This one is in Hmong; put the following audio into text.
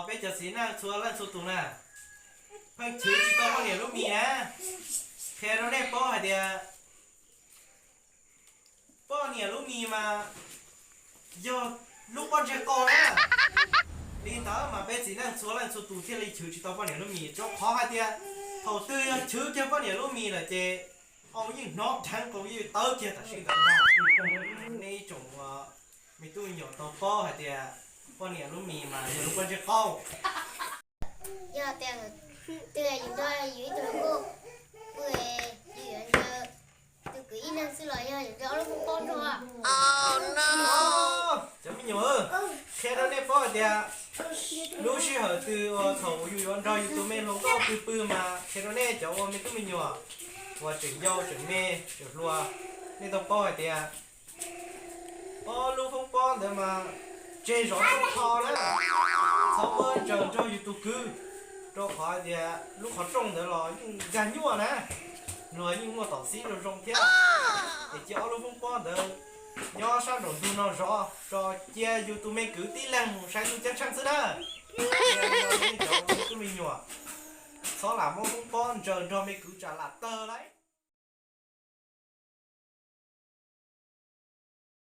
Peb cov txiv neej txhua leej txhua tus na, pheej chwv tsis tau poj niam lub mis na. Qhia rau nej paub hais tias poj niam lub mis mas yog lub pob ntseg qau na. Li ntawd mas peb txiv neej txhua leej txhua tus thiaj li chwv tsis tau poj niam lub mis, rau qhov hais tias thaum twg yog chwv kiag poj niam lub mis lawm ces qau yeej hnov dheev, qau yeej tawv kiag tam sim ntawd ntag. Nej ib tsoom me tub me nyuam tau paub hais tias poj niam lub mis mas yog lub pob ntseg qau. Yog tias twg yus nco yus ib tug hluas nkauj, yus yuav ncaws tus kwv ib leeg xwb los yog yuav ncaws ob lub pob nrog? Cov me nyuam, qhia rau nej paub hais tias lub sij hawm twg uas thaum yus yuav nrog yus tus me hluas nkauj pw pw mas qhia rau nej cov ua me tub me nyuam uas tseem yau tseem me tseem hluas, nej tau paub hais tias ob lub foob pob ntawd mas tseg zov rooj tho na, txhob muab ntsaws nrog yus tus kwv, rau qhov hais tias lub qhov rooj ntawd los yeej nkag nyuaj na, luag yeej muaj tom xib zoo zoo thiab. Es cia ob lub foob pob ntawd nyob sab nraum ntug no zov tso, cia yus tus me kwv tib leeg mus saib tub ceeb tsheej xwb na. Cov me tub me nyuam, txhob lam muab foob pob ntsaws nrog me kwv tsam lam tawg lauj.